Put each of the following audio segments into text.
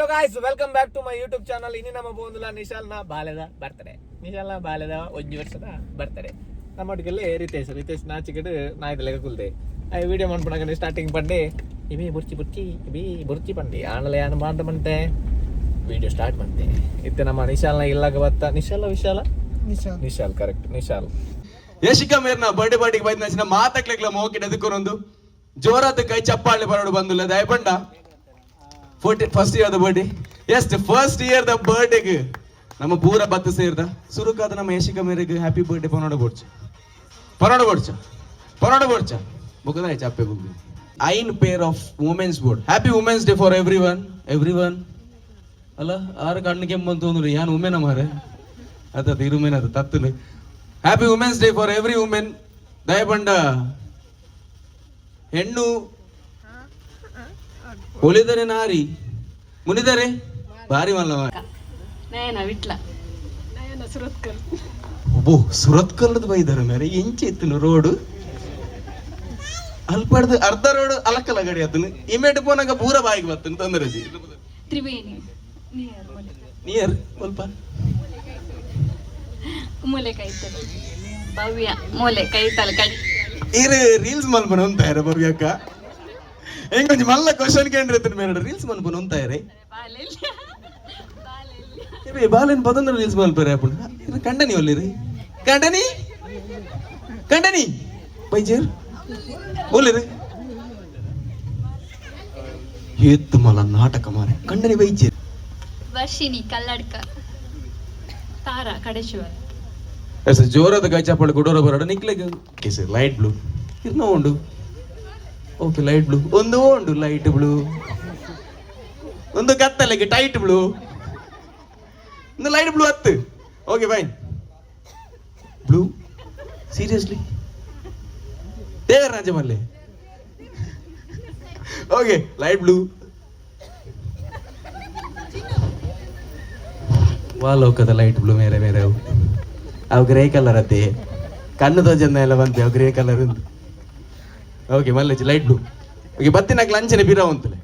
Guys, welcome back to my YouTube channel. ಇನಿ ನಮ್ಮ ಪೋಂದುಲ ನಿಶಾಲ್ನ ಬಾಲೆದ ಬರ್ತಡೆ. ನಿಶಾಲ್ನ ಬಾಲೆದ 1 ವರ್ಷದ ಬರ್ತಡೆ. ನಮ್ಮೊಟ್ಟಿಗೆಲ್ಲ ರಿತೇಶ್. ರಿತೇಶ್ ನಾಚಿಕೆಡ್ ನಾಯ್ದ ಲೆಕ್ಕ ಕುಲ್ದೆ. I video ಮನ್ಪುನಗ starting Pande, EB ಬುರ್ಚಿ ಬುರ್ಚಿ, EB ಬುರ್ಚಿ ಪಂಡಿ. ಆಂಡಲ ಯಾನ್ ಮಾಂತ ಮಂತೆ ವಿಡಿಯೋ ಸ್ಟಾರ್ಟ್ ಮಂತೆ. ಇತ್ತೆ ನಮ್ಮ ನಿಶಾಲ್ನ ಇಲ್ಲಾಗ ಬತ್ತ. ನಿಶಾಲ, ವಿಶಾಲ? ನಿಶಾಲ್. ನಿಶಾಲ್, ಕರೆಕ್ಟ್, ನಿಶಾಲ್. ಯಶಿಕಾ ಮೇರ್ನ ಬರ್ಡೇ ಪಾರ್ಟಿಗೆ ಬೈದ್ ಮಾತಕ್ಲೆಕ್ಲ ಮೋಕಿಡ್ ಎದುಕೊನೊಂದು ಜೋರಾದ ಕೈ ಚಪ್ಪಾಳೆ ಬರೋಡು ಬಂದುಲ್ಲ. ದಯಪಂಡ 40 first year the birthday. Yes, first year the ಬರ್ಡೇಗೆ ನಮ್ಮ ಪೂರ ಬತ್ತು ಸೇರ್ದ. ಸುರುಕಾದ ನಮ್ಮ ಯಶಿಕಾ ಮೇರೆಗೆ ಹ್ಯಾಪಿ ಬರ್ಡೇ ಪನೋಡ ಬೋಡ್ಚ, ಪನೋಡ ಬೋಡ್ಚ, ಪನೋಡ ಬೋಡ್ಚ. ಬುಕ್ಕದಾಯ ಚಪ್ಪೆ ಬುಕ್. ಐನ್ pair of women's board. Happy Women's Day for every one, every one. ಅಲ್ಲ, ಆರು ಕಣ್ಣು ಕೆಮ್ಮಂತ ಅಂದ್ರೆ ಯಾನ್ ವುಮೆನ್ ಮಾರೆ ಅತ್ತ ತಿರುಮೆನ್ ಅದು ತತ್ತುನು. Happy Women's Day for every women. ದಯಪಂಡ ಹೆಣ್ಣು ಒಲಿದರೆ ನಾರಿ, ಮುನಿದರೆ ಭಾರಿ ಮಲ್ಲ. ನಯನ ವಿಟ್ಲ. ಒಬ್ಬೋ ಸುರತ್ಕಲ್ಲದ ಬೈದಾರ ಮೇರೆ. ಎಂಚೆ ಇತ್ತನು ರೋಡ್? ಅಲ್ಪಡ್ದು ಅರ್ಧ ರೋಡ್ ಅಲಕ್ಕಲ ಗಡಿ ಆತನು. ಇಮೇಟ್ ಪೋನಾಗ ಪೂರ ಬಾಯಿಗೆ ಬತ್ತನು, ತೊಂದರೆ. ತ್ರಿವೇಣಿ ನಿಯರ್ ಮೊಲೆ. ನಿಯರ್ ಸ್ವಲ್ಪ. ಮೂಲೆ ಕೈತಲ್ ಭವ್ಯ, ಮೂಲೆ ಕೈತಲ್ ಕೈ. ಇರು ರೀಲ್ಸ್ ಮಲ್ಪನ ಉಂತಾಯರ ಭವ್ಯಕ್ಕ? ಹೆಂಗೊಂಜಿ ಮಲ್ಲ ಕ್ವಶನ್ ಕೇಂದ್ರ ಮೇರೆ. ರೀಲ್ಸ್ ಮಲ್ಪನ ಉಂತಾಯರೆ? ಬಾಲೆಲ್ಲ ಬಾಲೆಲ್ಲ. ಇವೆ ಬಾಲೆನ್ ಪದಂದ್ರ ರೀಲ್ಸ್ ಮಲ್ಪರೆ ಅಪ್ಪುಂಡು. ಇರು ಕಂಡನಿ ಒಲ್ಲಿರಿ? ಕಂಡನಿ, ಕಂಡನಿ ಬೈಜೇರ್ ಒಲ್ಲಿರಿ? ಏತ್ತು ಮಲ ನಾಟಕ ಮಾರೆ. ಕಂಡನಿ ಬೈಜೇರ್? ವರ್ಷಿಣಿ ಕಲ್ಲಡ್ಕ. ತಾರಾ ಕಡೇಶ್ವರ. ಎಸ್, ಜೋರಾದ ಕೈ ಚಪ್ಪಾಳೆ ಕೊಡೋರ ಬರೋಡ ನಿಕ್ಲೆಗ್. ಓಕೆ ಸರ್, ಲೈಟ್ ಬ್ಲೂ ಇರ್ನ ಉಂಡು. ಓಕೆ, ಲೈಟ್ ಬ್ಲೂ ಒಂದು ಉಂಡು. ಲೈಟ್ ಬ್ಲೂ ಒಂದು, ಕತ್ತಲೆಗೆ ಟೈಟ್ ಬ್ಲೂ ಒಂದು, ಲೈಟ್ ಬ್ಲೂ ಹತ್ತು. Okay, fine. ಬ್ಲೂ ಸೀರಿಯಸ್ಲಿ ದೇವರ ರಾಜ ಮಲ್ಲೆ. ಓಕೆ, ಲೈಟ್ ಬ್ಲೂ ವಾ ಲೋಕದ ಲೈಟ್ ಬ್ಲೂ ಮೇರೆ ಮೇರೆ? ಅವು ಅವು ಗ್ರೇ ಕಲರ್ ಅತ್ತೆ. ಕಣ್ಣು ತೋಜಂದ ಎಲ್ಲ ಬಂತೆ ಅವು ಗ್ರೇ ಕಲರ್ ಉಂಟು. ಓಕೆ, ಮಲ್ಲೆಜ್ ಲೈಟ್ ಬ್ಲೂ. ಓಕೆ, ಬತ್ತಿನಾಕ್ ಲಂಚನೆ ಬಿರ ಉಂತಲೆ.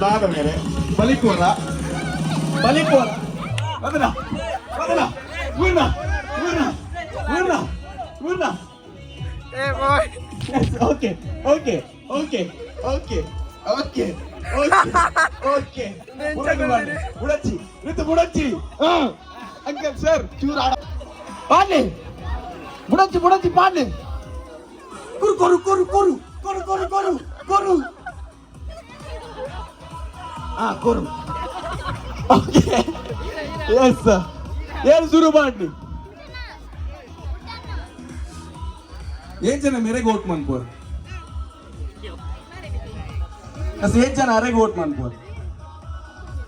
ದಾದ ಮೇರೆ ಬಲಿಕೋರ ಬಲಿಕೋರ ಅದನ ಅದನ ಊರ್ನ ಊರ್ನ ಊರ್ನ ಊರ್ನ. Okay okay okay okay okay okay okay. ಬುಡಚ್ಚಿ ಋತು, ಬುಡಚ್ಚಿ. ಅಂಕಲ್, ಸರ್, ಚೂರು ಆಡ ಪಾಡ್ಲಿ, ಬುಡಚ್ಚಿ ಬುಡಚ್ಚಿ ಪಾಡ್ಲಿ. ಕುರು ಕೊರು ಕೊರು ಕೊರು ಕೊರು ಕೊರು ಕೊರು ಕೊರು. ಹಾ, ಕೊರು. ಓಕೆ, ಎಸ್, ಏನು ಶುರು ಮಾಡಿ. ಏನ್ ಜನ ಮೇರೆಗೆ ವೋಟ್ ಮನ್ಪೋರ್? ಎಸ್, ಏನ್ ಜನ ಅರೆಗೆ ವೋಟ್ ಮನ್ಪೋರ್?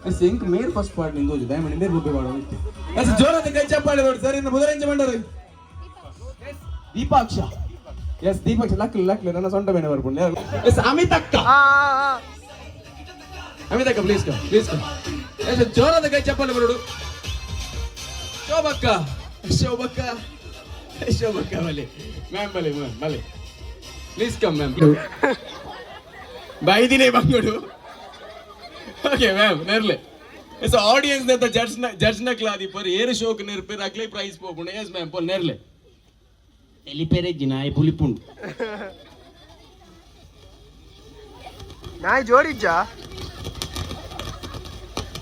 ಎಸ್, ಎಂಕ್ ಮೇರ್ ಫಸ್ಟ್ ಪಾರ್ಟ್ ನಿಂದು ಹೋಜು. ದಯಮಾಡಿ ಮೇರ್ ಬೊಬ್ಬೆ ಬಾಡ. ಎಸ್, ಜೋರಾದ ಕೈ ಚಪ್ಪಾಳೆ ನೋಡಿ ಸರ್. ಇನ್ನು ಬುಧರಂಜ ಮಂಡರು ದೀಪಾಕ್ಷ. ಎಸ್, ದೀಪಾಕ್ಷ, ಲಕ್ಲು ಲಕ್ಲು, ನನ್ನ ಸೊಂಟ ಮೇಲೆ ಬರ್ಕೊಂಡು. ಎಸ್, ಅಮಿತಕ್ಕ, ಅಮಿತಕ್ಕ, please come, please come. S, ಜೋರಾದ ಕೈ ಚಪ್ಪಾಳೆ ಬರೋಡು. ಶೋಭಕ್ಕ, ಶೋಭಕ್ಕ, ಶೋಭಕ್ಕ, ಬಲೆ ಮ್ಯಾಮ್, ಬಲೆ ಮ್ಯಾಮ್, ಬಲೆ. Please come ma'am. ಬೈದಿನೇ ಬಂಗುಡು. ಓಕೆ ಮ್ಯಾಮ್, ನೆರ್ಲೆ. ಎಸ್, ಆಡಿಯನ್ಸ್ ನೆತ್ತ ಜಡ್ಜ್ ಜಡ್ಜ್ ನಕ್ಲಾದಿ ಪರ್ ಏರು ಶೋಕ್ ನೆರ್ಪೇರ್ ಅಕ್ಲೇ ಪ್ರೈಸ್ ಪೋಪುಂಡು. ಎಸ್ ಮ್ಯಾಮ್, ಪೋಲ್ ನೆರ್ಲೆ. ಎಲಿಪೆರೆಜ್ಜಿ ನಾಯಿ ಪುಲಿಪುಂಡು. ನಾಯಿ ಜೋಡಿಜ್ಜಾ?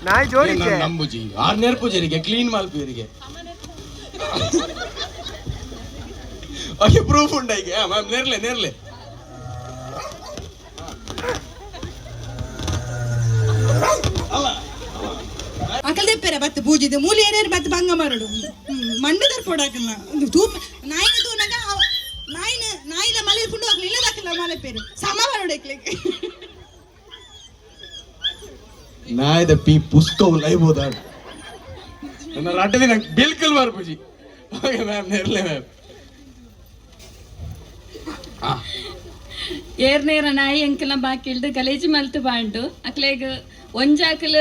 ನಾಯಿ ಜೋಡಿಜ್ಜೆ? ನಂಬುಜಿ. ಆರ್ ನೆರ್ಪುಜರಿಗೆ ಕ್ಲೀನ್ ಮಲ್ಪುವರಿಗೆ. ಓಕೆ, ಪ್ರೂಫ್ ಉಂಡ ಈಗ. ಮ್ಯಾಮ್, ನೆರ್ಲೆ, ನೆರ್ಲೆ. ಅಕಲ್ ದೆಪ್ಪೆರೆ ಬತ್ತು ಪೂಜಿದೆ ಮೂಲಿ ಏನೇನು ಬತ್ತು ಬಂಗ ಮರಡು ಮಂಡೆ ದರ್ಪೊಡಾಕಲ್ನ ತೂಪ ನಾಯಿನ ತೂನಗ ನಾಯಿನ ನಾಯಿಲ ಮಲೆ ಪುಂಡು ಅಕ್ಲ ಇಲ್ಲದಾಕಲ್ಲ ಮಲೆ ಪೇರು ಸಮ ಬರೋಡು ಎಕ್ಲೆಗ್. ನಾಯ್ದ ಪಿ ಪುಸ್ತಕ ಲೈವ್ ಹೋದ. ನನ್ನ ರಡ್ಡ ದಿನ ಬಿಲ್ಕುಲ್ ಬರ್ಪುಜಿ. ಓಕೆ ಮ್ಯಾಮ್, ನೆರ್ಲೆ ಮ್ಯಾಮ್. ಏರ್ನೇರ ನಾಯಿ ಎಂಕಲ್ನ ಬಾಕಿ ಇಲ್ದು ಗಲೇಜಿ ಮಲ್ತು ಬಾಂಡು. ಅಕ್ಲೆಗ್ ಒಂಜಾಕಲ್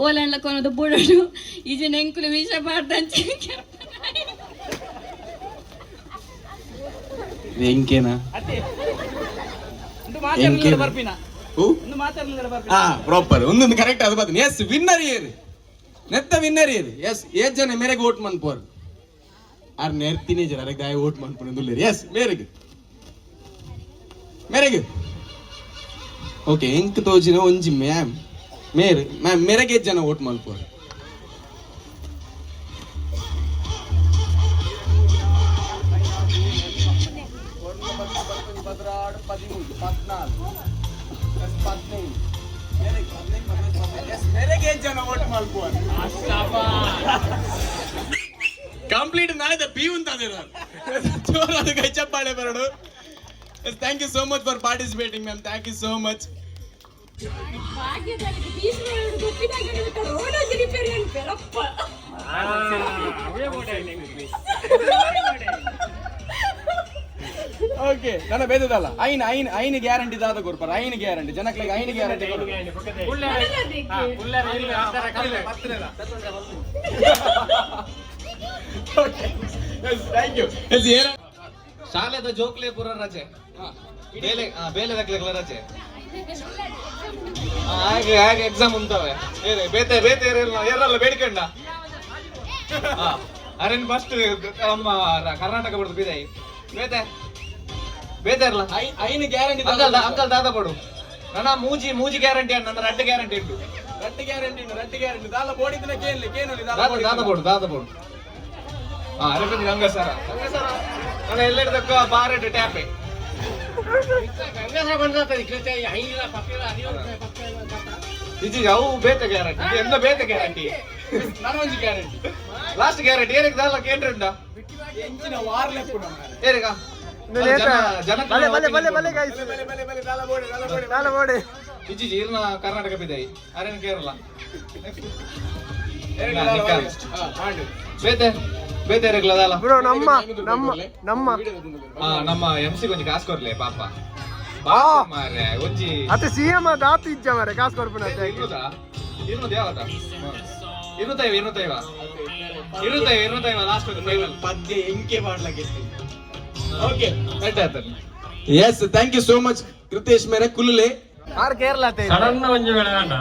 ಓಲಂಡ್ಲ ಕೊನದು ಬುಡೋಡು. ಈಜಿನ ಎಂಕುಲು ವಿಷ ಪಾಡ್ದಂಚೆ. ಎಂಕೇನಾ? ಎಂಕೇನ? ಹಾ ಪ್ರಾಪರ್ ಒಂದೊಂದು ಕರೆಕ್ಟ್ ಅದು ಬಾತನೆ. ಎಸ್, ವಿನ್ನರ್ ಏರ್ ನೆತ್ತ ವಿನ್ನರ್ ಏರ್. ಎಸ್, ಏತ್ ಜನ ಮೇರೆಗೆ ಓಟ್ ಮನ್ಪೋರ್? ಆರ್ ನೆರ್ತಿನೇ ಜನ ಅದಕ್ಕೆ ದಾಯ ಓಟ್ ಮನ್ಪುನ. ಎಸ್, ಮೇರೆಗೆ ಮೇರೆಗೆ. ಓಕೆ, ಎಂಕ್ ತೋಜಿನ ಒಂಜಿ ಮ್ಯಾಮ್ ಮೇರ್ ಮ್ಯಾಮ್ ಮೇರೆಗೆ ಏತ್ ಜನ ಓಟ್ ಮನ್ಪೋರ್? ಕಂಪ್ಲೀಟ್ ನಾಳೆ ಪಿ ಉಂತಾದೆ ಜೋರಾದ ಕೈ ಚಪ್ಪಾಳೆ ಬರೋಡು. Thank you so much for participating, ma'am. Thank you so much. Okay, ನನ್ನ ಬೇದದಲ್ಲ ಐನ್ ಐನ್ ಐನ್ ಗ್ಯಾರಂಟಿ ದಾದ ಕೊರ್ಪಾರ. ಐನ್ ಗ್ಯಾರಂಟಿ ಜನಕ್ಲೆಗ್ ಐನ್ ಗ್ಯಾರಂಟಿ. Thank you. ಶಾಲೆದ ಜೋಕ್ಲೆ ಪೂರ ರಜೆ, ಬೇಲೆ ಬೇಲೆ ದಕ್ಲೆಗ್ಲ ರಜೆ. ಹಾಗೆ ಹಾಗೆ ಎಕ್ಸಾಮ್ ಉಂಟವೆ. ಏರೆ ಬೇತೆ ಬೇತೆ ಏರೆಲ್ಲ ಏರಲ್ಲ ಬೇಡಿಕಂಡ. ಅರೇನ್ ಫಸ್ಟ್ ನಮ್ಮ ಕರ್ನಾಟಕ ಬಿಡ್ದು ಬಿದಾಯಿ ಬೇತೆ ಬೇತೆ ಇರಲ್ಲ. ಐನ್ ಗ್ಯಾರಂಟಿ. ಅಂಕಲ್ ಅಂಕಲ್ ದಾದ ಪಡು. ನನ್ನ ಮೂಜಿ ಮೂಜಿ ಗ್ಯಾರಂಟಿ, ನನ್ನ ರಡ್ಡು ಗ್ಯಾರಂಟಿ ಉಂಟು. ರಟ್ಟಿ ಗ್ಯಾರಂಟಿ, ರಟ್ಟಿ ಗ್ಯಾರಂಟಿ ದಾಲ ಬೋಡಿದಿನ ಕೇನ್ಲೆ ಕೇನೊಲಿ ದಾಲ. ದಾದ ದಾದ ಪಡು, ದಾದ ಪಡು. ಹಾ, ಅರೆ ಗಂಗಸರ ಗಂಗಸರ ನನ್ನ ಎಲ್ಲೆಡ್ದಕ್ಕ ಬಾರೆಡ್ ಟ್ಯಾಪೆ. ಇಜ್ಜಿ, ಅವು ಬೇತೆ ಗ್ಯಾರಂಟಿ, ಎಲ್ಲ ಬೇತೆ ಗ್ಯಾರಂಟಿ. ನಾನು ಒಂಜಿ ಗ್ಯಾರಂಟಿ. ಲಾಸ್ಟ್ ಗ್ಯಾರಂಟಿ ಏರಿಗ ದಾಲ ಕೇಂದ್ರ. ಎಂಚಿನ ವಾರ್ಲೆ ಪುಡ. ಏರಿಗ. ಬಲೆ ಬಲೆ ಬಲೆ ಬಲೆ ಗೈಸ್. ಬಲೆ ಬಲೆ ಬಲೆ ದಾಲ ಬೋಡಿ ದಾಲ ಬೋಡಿ. ದಾಲ ಬೋಡಿ. ಇಜ್ಜಿ, ಇರ್ನ ಕರ್ನಾಟಕ ಬಿದಾಯಿ, ಅರೇನ್ ಕೇರಳ. ಬೇತೆ ಬೇತೆ ಏರಿಗ್ಲ ದಾಲ. ಬ್ರೋ, ನಮ್ಮ ನಮ್ಮ ನಮ್ಮ ಹಾ, ನಮ್ಮ ಎಂ ಸಿ ಕೊಂಚ ಕಾಸು ಕೊರ್ಲೆ ಪಾಪ ಮಾರ್ರೆ ಒಂಜಿ. ಅತ್ತೆ ಸಿಎಂ ದಾತು ಇಜ್ಜ ಮಾರೆ ಕಾಸು ಕೊರ್ಪುನ. ಇರುದಾ ಇರುದು ಯಾವದ ಇರುತ್ತೈವ ಇರುತ್ತೈವ ಇರುತ್ತೈವ ಇರುತ್ತೈವ ಲಾಸ್ಟ್ ಫೈನಲ್. ಪದ್ಯ ಎಂಕೆ ಮಾಡ್ಲಕ್ಕೆ. ಓಕೆ. ಕರೆಕ್ಟ್ ಆಯ್ತು. Yes, thank you so much Kritesh ಮೇರೆ ಕುಲ್ಲುಲೆ. ಆರ್ ಕೇರಳ. ಸಡನ್ ಒಂಜಿ ವೇಳೆ ಆಂಡ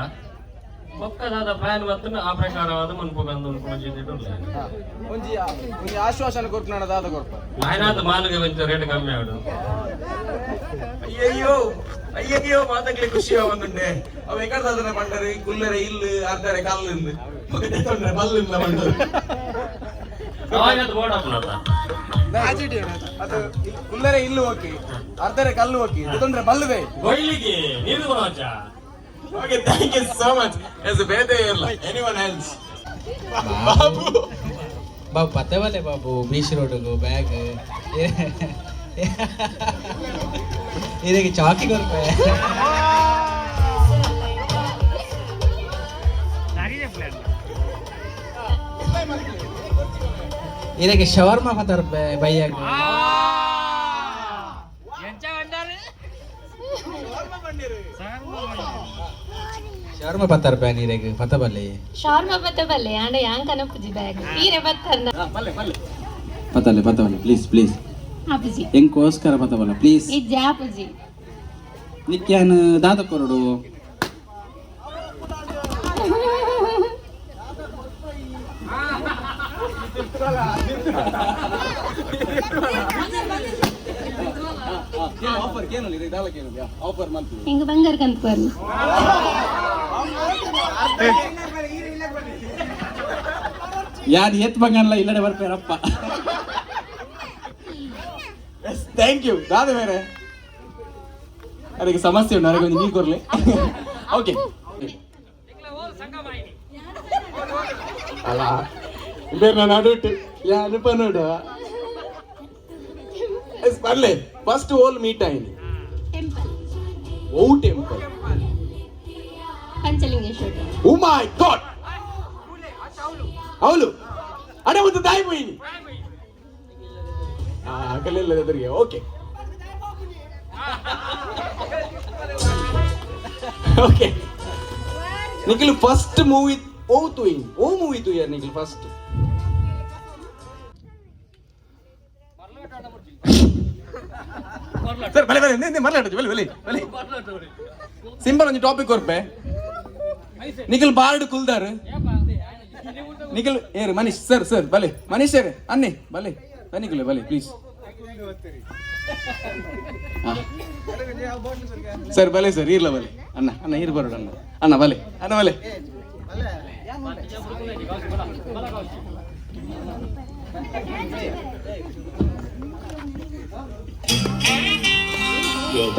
ಬೊಕ್ಕದಾದ ಪ್ಲಾನ್ ಬತ್ತನ ಆ ಪ್ರಕಾರವಾದ ಮನ್ಪು ಬಂದು ಒಂಜಿ. ಒಂಜಿ ಒಂಜಿ ಆಶ್ವಾಸನೆ ಕೊರ್ಪುನ ದಾದ ಕೊರ್ಪ. ಆಯ್ನಾತ ಮಾಲಿಗೆ ಒಂಚೂರು ರೇಟ್ ಕಮ್ಮಿ ಆಡು. ಅಯ್ಯಯ್ಯೋ ಅಯ್ಯಯ್ಯೋ, ಮಾತಕ್ಲೆ ಖುಷಿ ಆವಂದುಂಡೆ. ಅವ ಎಕಡ್ದಾದನೆ ಪಂಡರು ಕುಲ್ಲರೆ ಇಲ್ಲು ಅರ್ಧರೆ ಕಲ್ಲಿಂದು ತೊಂದ್ರೆ ಬಲ್ಲಿಂದ ಪಂಡರು. ಆಯ್ನಾತ ಬೋರ್ಡ್ ಅಪ್ಪನತ. ಅದು ಕುಲ್ಲರೆ ಇಲ್ಲು ಓಕೆ, ಅರ್ಧರೆ ಕಲ್ಲು ಓಕೆ, ತೊಂದ್ರೆ ಬಲ್ಲುವೆ. ಕೊಯ್ಲಿಗೆ ನೀರು ಕೊಡೋಚ. Okay, thank you so much. Yes, ಬೇರೆ ಇರಲ್ಲ. Anyone else? ಬಾಬು. ಬಾಬು ಪತ್ತೆ ಬಾಬು ಬೀಚ್ ರೋಡ್ಗು ಬ್ಯಾಗ್ ಇದಕ್ಕೆ ಚಾಕಿ ಕೊರ್ಪೆ. ಇದಕ್ಕೆ ಶವರ್ಮಾ ಪತ್ತರ್ಪೆ ಬೈಯಾಗ. ಶವರ್ಮಾ ಪತ್ತರ್ಪೆ ನೀರಿಗೆ ಪತ್ತ ಬಲ್ಲೆ. ಶಾರ್ಮಾ ಬತ್ತ ಬಲ್ಲೆ ಆಂಡ ಯಾಂಗ್ ಕನಪುಜಿ ಬ್ಯಾಗ್ ಈರೆ ಬತ್ತರ್ನ. ಪತ್ತಲೆ ಪತ್ತಬಲ್ಲೆ, ಪ್ಲೀಸ್ ಪ್ಲೀಸ್. ಆಪುಜಿ. ಎಂಕೋಸ್ಕರ ಪತ್ತಬಲ್ಲ, ಪ್ಲೀಸ್. ಇಜ್ಜಿ, ಆಪುಜಿ. ನಿಕ್ಯಾನ್ ದಾದ ಕೊರಡು? ಆಫರ್ ಕೇನೊಲಿ ದಾಲ ಕೇನೊಲಿ ಆಫರ್ ಮಲ್ಪು. ಹಿಂಗ ಬಂಗಾರ ಕಂತ ಬರ್ಲಿ. ಯಾರು ಏತ್ ಬಂಗಾರಲ್ಲ ಇಲ್ಲಡೆ ಬರ್ಪೇರಪ್ಪ. ಎಸ್, thank you ದಾದ ಬೇರೆ. ಅದಕ್ಕೆ ಸಮಸ್ಯೆ ಉಂಟು, ಅದಕ್ಕೆ ಒಂದು ನೀರು ಕೊರ್ಲೆ. ಓಕೆ ಅಲ್ಲ, ಬೇರೆ ನಾನು ಅಡುಟ್ಟು ಯಾರು ಪನ್ನೋಡು. ಎಸ್, ಬರ್ಲೆ. ಫಸ್ಟ್ ಓಲ್ ಮೀಟ್ ಆಯ್ನಿ? Temple. Oh temple? Panchalingeshwara. Oh my God, ಅವಳು ಅಡೆ ಒಂದು ತಾಯಿ ಮೊಯ್ನಿ ಕಲೆಲ್ಲ ಎದುರಿಗೆ. Okay okay, Nikhil first movie ಓ ತುಯಿನ್ ಓ ಮೂವಿ ತುಯ್ಯ ನಿಖಿಲ್ ಫಸ್ಟ್? ಸರ್ ಬಲೆ ಬಲೆ ಮರಲಾಟ ಬಲೆ ಬಲೆ ಬಲೆ ಸಿಂಪಲ್ ಒಂಜಿ ಟಾಪಿಕ್ ಕೊರ್ಪೆ. ನಿಖಿಲ್ ಬಾರ್ಡ್ ಕುಲ್ದಾರ್. ನಿಖಿಲ್ ಏರು ಮನೀಶ್ ಸರ್ ಸರ್ ಬಲೆ ಮನೀಶ್ ಸರ್ ಅನ್ನಿ ಬಲೆ ತನಿಖಿಲ್ ಬಲೆ ಪ್ಲೀಸ್ ಸರ್ ಬಲೆ ಸರ್ ಇರ್ಲ ಬಲೆ ಅಣ್ಣ ಅಣ್ಣ ಇರ್ ಬರೋಣ ಅಣ್ಣ ಅಣ್ಣ ಬಲೆ ಅಣ್ಣ ಬಲೆ.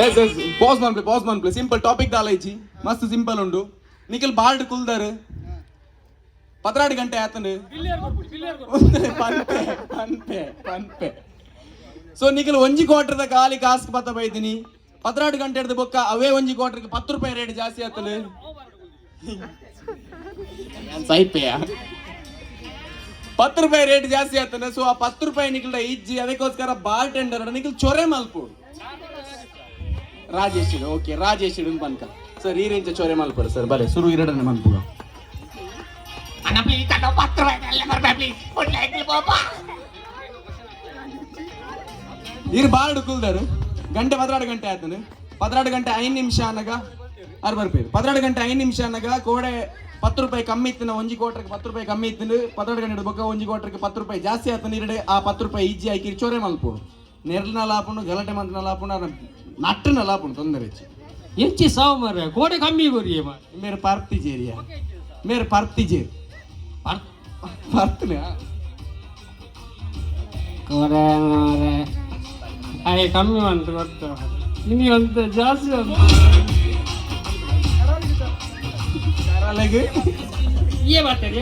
ಎಸ್ ಎಸ್ ಪಾಸ್ ಮನ್ಪ್ಲೆ ಪಾಸ್ ಮನ್ಪ್ಲೆ ಸಿಂಪಲ್ ಟಾಪಿಕ್ ದಾಲ ಇಜ್ಜಿ ಮಸ್ತ್ ಸಿಂಪಲ್ ಉಂಡು. ನಿಖಿಲ್ ಬಾರ್ಡ್ ಕುಲ್ದಾರ್ 12 ಗಂಟೆ ಆತಂಡು ಪನ್ಪೆ ಪನ್ಪೆ ಪನ್ಪೆ. ಸೊ ನಿಖಿಲ್ ಒಂಜಿ ಕ್ವಾರ್ಟರ್ದ ಖಾಲಿ ಕಾಸ್ಕ್ ಪತ್ತ ಬೈದಿನಿ 12 ಗಂಟೆ ಹಿಡ್ದು ಬೊಕ್ಕ ಅವೇ ಒಂಜಿ ಕ್ವಾರ್ಟರ್ಗೆ 10 ರೂಪಾಯಿ ರೇಟ್ ಜಾಸ್ತಿ ಆತಂಡು. ಸೈಪೆಯ 10 ರೂಪಾಯಿ ರೇಟ್ ಜಾಸ್ತಿ ಆತಂಡು. ಸೊ ಆ 10 ರೂಪಾಯಿ ನಿಖಿಲ್ಡ ಇಜ್ಜಿ, ಅದಕ್ಕೋಸ್ಕರ ಬಾರ್ ಟೆಂಡರ್ ನಿಖಿಲ್ ಚೊರೆ ಮಲ್ಪು. ರಾಜೇಶ್ ಓಕೆ ರಾಜೇಶ್ ಪನ್ಕ ಸರ್ ಈ ರೇಂಜ್ ಚೊರೆ ಮಲ್ಪಡು ಸರ್ ಬಲೆ ಸುರು ಇರಡನೆ ಮಲ್ಪುಗ. ಇರು ಬಾರ್ಡ್ ಕುಲ್ದಾರು ಗಂಟೆ 12 ಗಂಟೆ ಆತನು 12 ಗಂಟೆ 5 ನಿಮಿಷ ಅನ್ನಗ ಆರು ಬರ್ಪೇರು 12 ಗಂಟೆ 5 ನಿಮಿಷ ಅನ್ನಗ ಕೋಡೆ 10 ರೂಪಾಯಿ ಕಮ್ಮಿ ಇತ್ತಿನ ಒಂಜಿ ಕ್ವಾರ್ಟರ್ಗೆ 10 ರೂಪಾಯಿ ಕಮ್ಮಿ ಇತ್ತಿನ 12 ಗಂಟೆ ಬೊಕ್ಕ ಒಂಜಿ ಕ್ವಾರ್ಟರ್ಗೆ 10 ರೂಪಾಯಿ ಜಾಸ್ತಿ ಆತನ ಇರಡೆ ಆ 10 ರೂಪಾಯಿ ಇಜ್ಜಿ ಆಕಿ ಚೊರೆ ಮಲ್ಪೋಡು ನೆರ್ನ ಲಾಪುಂಡು ಗಲಾಟೆ ಮಂತ್ನ ಲಾಪುಂಡು ನಟ್ಟನ ಲಾಪುಂಡು ತೊಂದರೆ ಹೆಚ್ಚು ಎಂಚಿ ಸಾವು ಮಾರ್ರೆ ಕೋಡೆ ಕಮ್ಮಿ ಕೊರಿಯೇ ಮಾರ್ರೆ. ಮೇರೆ ಪರ್ತಿ ಜೇರಿಯ ಮೇರೆ ಪರ್ತಿ ಜೇರಿ ಪರ್ತನೆ ಕೋಡೆ ಮಾರ್ರೆ ಅಯ್ಯ ಕಮ್ಮಿ ಅಂತ ಗೊತ್ತು ನಿಮಗೆ ಅಂತ ಜಾಸ್ತಿ ಅಂತ ಏ ಬರ್ತಾರೆ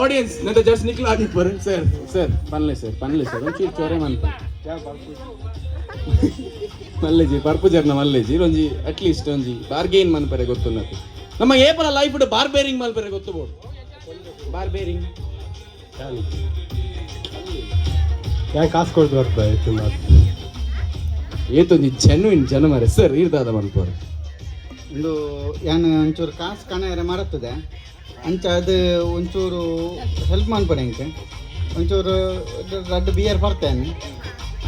ಆಡಿಯನ್ಸ್ ನಂತರ ಜಸ್ಟ್ ನಿಕ್ಲ ಆಗಿಪ್ಪರು ಸರ್ ಸರ್ ಪನ್ಲೆ ಸರ್ ಪನ್ಲೆ ಸರ್ ಒಂಚೂರು ಚೊರೆ ಮನ್ಪ ಮಲ್ಲೆಜಿ ಪರ್ಪು ಜರ್ನ ಮಲ್ಲೆಜಿ ಒಂಜಿ ಅಟ್ಲೀಸ್ಟ್ ಒಂಜಿ ಬಾರ್ಗೇನ್ ಮನ್ಪರೆ ಗೊತ್ತುನ್ನದು ನಮ್ಮ ಏಪಲ ಲೈಫ್ ಬಾರ್ಬೇರಿಂಗ್ ಮಲ್ಪರೆ ಗೊತ್ತು ಬೋಡು ಬಾರ್ಬೇರಿಂಗ್ ಯಾಕೆ ಕಾಸು ಕೊಡ್ದು ಬರ್ತಾ ಏತೊಂಜಿ ಜೆನ್ವಿನ್ ಜನ ಮಾರೆ ಸರ್ ಇರ್ದಾದ ಮನ್ಪೋರು ಒಂದು ಯಾನ್ ಒಂಚೂರು ಕಾಸು ಕಣ ಮರತ್ತದೆ ಅಂಚ ಅದು ಒಂಚೂರು ಹೆಲ್ಪ್ ಮಾಡ್ಬೇಡ ಇಂಕೆ ಒಂಚೂರು ರಡ್ಡು ಬಿಯರ್ ಬರ್ತೇನೆ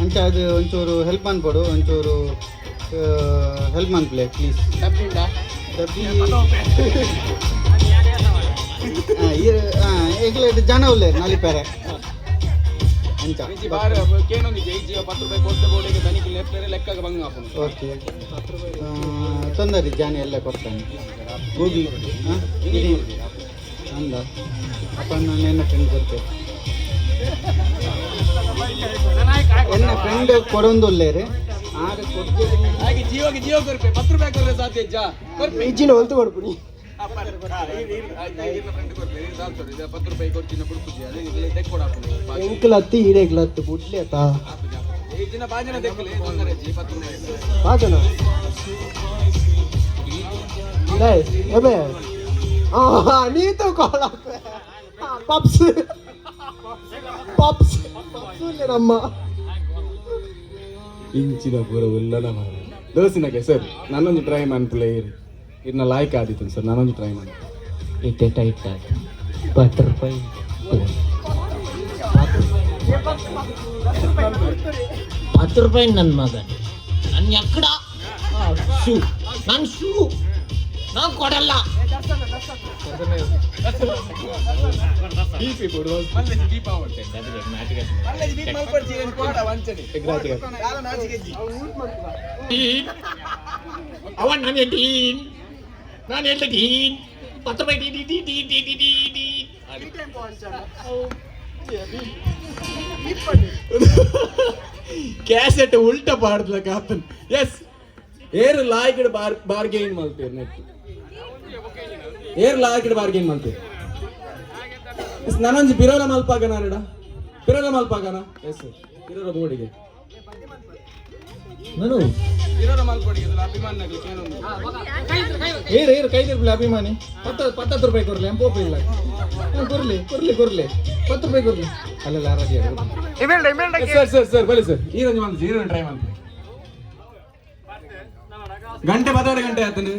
ಅಂಚ ಅದು ಒಂಚೂರು ಹೆಲ್ಪ್ ಮಾಡ್ಬೋಡು ಒಂಚೂರು ಹೆಲ್ಪ್ ಮಾಡ್ಪ್ಲೆ ಪ್ಲೀಸ್. ಡಬ್ಬಿ ಹಾಂ ಈಗಲೇ ಜನ ಉಲ್ಲೇರು ನಲಿಪೇರೆ ಅಂಚ. ಬಾರ್ ಕೇನೊಂದು ಜೈ 10 ರೂಪಾಯಿ ಕೊಡ್ತೆ ಬೋಡಿಗೆ ದನಿకి ಲೆಪ್ಪರೆ ಲೆಕ್ಕಗೆ ಬಂಗ ಆಪುಂಡು. ಓಕೆ ತೊಂದರೆ ಜಾನಿ ಎಲ್ಲ ಕೊಡ್ತಾನೆ ಗೂಗಲ್ ಹಾಂ ಅಂದ ಅಪ್ಪ ನಾನು ಎನ್ನ ಫ್ರೆಂಡ್ ಕೊಡ್ತೇನೆ ಎನ್ನ ಫ್ರೆಂಡ್ ಕೊಡೊಂದುಲ್ಲೇರು ಆರು ಕೊಡ್ತೇನೆ. ಹಾಗೆ ಜೀವಕ್ಕೆ ಜೀವ ಕೊರ್ಪೆ 10 ರೂಪಾಯಿ ಕೊರ್ರೆ ಸಾಧ್ಯ ಜಾ ಕೊರ್ಪೆ ಇಜ್ಜಿನ ಹೊಲ್ತು ಕೊಡ್ಪುನಿ. ಪತ್ತು ರೂಪಾಯಿ ಕೊಡ್ತೀನಿ ಕೊಡ್ಪುಜಿ ಅದೇ ತೆಕ್ಕೊಡ ಎಂಕಲ್ ಹತ್ತಿ ಈಡೇಗ್ಲ ಹತ್ತು ಬುಡ್ಲಿ ಆತ ದಿನ ಬಾಜನ ತೆಕ್ಕಲೆ ತೊಂದರೆ ಜಿ 10 ರೂಪಾಯಿ ಬಾಜನ ಎಬೆ ನೀತು ಕಾಲ್ ಪಪ್ಸ್ ಪಪ್ಸ್ ಪಪ್ಸ್ ನಮ್ಮ ಇಂಚಿನ ಪೂರ ಉಲ್ಲನ ಮಾರ ದೋಸಿನಗೆ ಸರ್ ನಾನೊಂದು ಟ್ರೈ ಮನ್ಪುಲೆ ಇರು ಇರ್ನ ಲಾಯ್ಕ್ ಆದಿತ್ತು ಸರ್ ನಾನೊಂದು ಟ್ರೈ ಮಾಡಿ ಇತ್ತೆ ಟೈಟ್ ಆಯ್ತು 10 ರೂಪಾಯಿ 10 ರೂಪಾಯಿ ನನ್ನ ಮಗ ನನ್ನ ಎಕ್ಕಡ ಶೂ ನನ್ನ ಶೂ ನಾನು ಕೊಡಲ್ಲ. ಅವ ನಾನು ಟೀನ್ ನಾನು ಹೇಳ್ದೆ ಟೀನ್ 10 ರೂಪಾಯಿ tea tea tea tea tea tea tea cassette ಉಲ್ಟ ಪಾಡ್ಲ ಕಾತನ್ ಎಸ್ ಏರು ಲಾಯ್ಕಡ್ ಬಾರ್ ಬಾರ್ಗೇನ್ ಮಲ್ತೇರ್ ನೆಟ್ ಏರ್ ಲಾಯ್ಕಡ್ ಬಾರ್ಗೇನ್ ಮಲ್ತೇರ್ ಎಸ್ ನಾನೊಂಜಿ ಬಿರೋಲ ಮಲ್ಪಾಗನ ಅರಡ ಬಿರೋಲ ಮಲ್ಪಾಗನ ಎಸ್ ಬಿರೋಲ ಬೋರ್ಡಿಗೆ ನಾನು ಬಿರೋಲ ಮಲ್ಪಡಿಗೆ ಅಭಿಮಾನಿಗಳು ಕೇನೊಂದು ಏರು ಏರು ಕೈ ತಿರ್ಪಲಿ ಅಭಿಮಾನಿ 10 ರೂಪಾಯಿ ಕೊರ್ಲಿ ಎಂಪೋಪ ಇಲ್ಲ ಕೊರ್ಲಿ ಕೊರ್ಲಿ ಕೊರ್ಲಿ 10 ರೂಪಾಯಿ ಕೊರ್ಲಿ ಅಲ್ಲೆಲ್ಲ ಆರಾಧ್ಯ ಸರ್ ಸರ್ ಸರ್ ಬಲಿ ಸರ್ ಈ ರಂಜಿ ಮಂತ್ ಜೀರೋ ಟ್ರೈ ಮಂತ್ ಗಂಟೆ 12 ಗಂಟೆ ಆತನು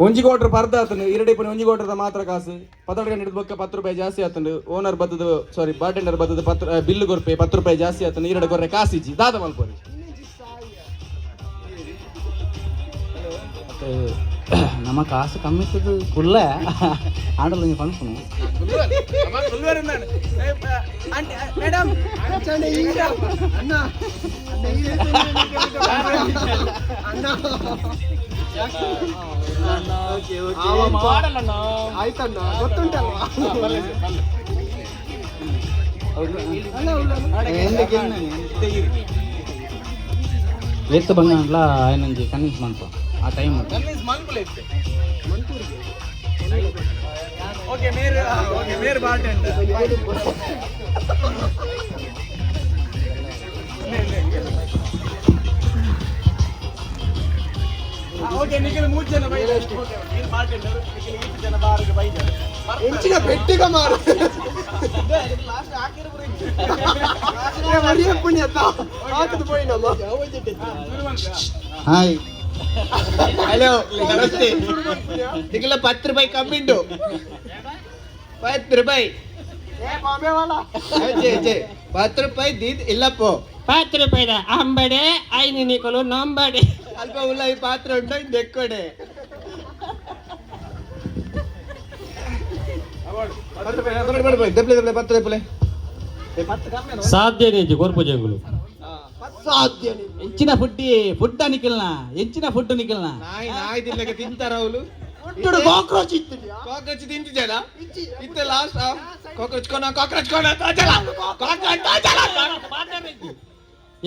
ಒಂಜಿ ಕ್ವಾರ್ಟರ್ ಪರ್ದ ಆತನು ಇರಡೆ ಪುನ ಒಂಜಿ ಕ್ವಾರ್ಟರ್ದ ಮಾತ್ರ ಕಾಸು 12 ಗಂಟೆ ಬೊಕ್ಕ 10 ರೂಪಾಯಿ ಜಾಸ್ತಿ ಆತಂಡು ಓನರ್ ಬತ್ತದ ಸಾರಿ ಬಾರ್ಟೆಂಡರ್ ಬತ್ತದ 10 ಬಿಲ್ ಕೊರ್ಪೆ 10 ರೂಪಾಯಿ ಜಾಸ್ತಿ ಆತನು ಇರಡೆ ಕೊರ್ರೆ ಕಾಸಿಜ್ಜಿ ದಾದ ಮಲ್ಪೊಲಿ. ನಮ್ಮ ಕಾಸು ಕಮ್ಮಿ ಇತ್ತದು ಕುಲ್ಲ ಆಂಡಲ್ ಒಂಜಿ ಪನ್ಪುನು. ಮೇಡಮ್ ಆಯ್ತಣ್ಣ, ಗೊತ್ತುಂಟಲ್ವಾ? ಏತ್ ಬಂಗಾಂಡ್ಲ ಆಯನಂಜಿ ಕನ್ವಿನ್ಸ್ ಮನ್ಪ ಆ ಟೈಮ್. ಓಕೆ ಮೇರ್, ಓಕೆ ಮೇರ್ ಬಾರ್ಟೆಂಡರ್. ಓಕೆ ನಿಖಿಲ್ ಮೂರು ಜನ ಬೈದ, ನೀನು ಬಾರ್ಟೆಂಡರ್, ನಿಖಿಲ್ ಈತು ಜನ ಬಾರ್ಗೆ ಬೈದ. ಎಂಚಿನ ಪೆಟ್ಟಿಗ ಮಾರು ಮರಿಯ ಪುಣ್ಯತ್ತ ಹಾಕದು ಪೋಯಿನಮ್ಮ. ಹಾಯ್. ಹಲೋ, ನಮಸ್ತೆ. ನಿಖಿಲ 10 ರೂಪಾಯಿ ಕಮ್ಮಿಂಡು, 10 ರೂಪಾಯಿ. 10 ರೂಪಾಯಿ ದೀದ್ ಇಲ್ಲಪ್ಪೋ. 10 ರೂಪಾಯಿದ ಅಂಬಡೆ ಐದು ನಿಕಲು ನಂಬಡೆ. ಅಲ್ಪ ಉಲ್ಲ ಈ ಪಾತ್ರ ಉಂಟು ಇಂದು ಎಕ್ಕೊಡೆ. ದೆಪ್ಲೆ ದೆಪ್ಲೆ 10 ದೆಪ್ಲೆ. ಸಾಧ್ಯ ಕೊರ್ಪು ಜಂಗುಲು. ಸಾಧ್ಯ. ಎಂಚಿನ ಫುಡ್ ಫುಡ್ ನಿಖಿಲ್ನ, ಎಂಚಿನ ಫುಡ್ ನಿಖಿಲ್ನ? ನಾಯಿ ನಾಯಿ ತಿನ್ನಕ್ಕೆ ತಿಂತಾರ ಅವಳು. ಕಾಕ್ರೋಚ್ ಇತ್ತು. ಕಾಕ್ರೋಚ್ ತಿಂತಿದ್ದೇನ ಇತ್ತೆ ಲಾಸ್ಟ್ ಕಾಕ್ರೋಚ್ ಕೋನ, ಕಾಕ್ರೋಚ್ ಕೋನ ತಾಜಲ, ಕಾಕ್ರೋಚ್ ತಾಜಲ.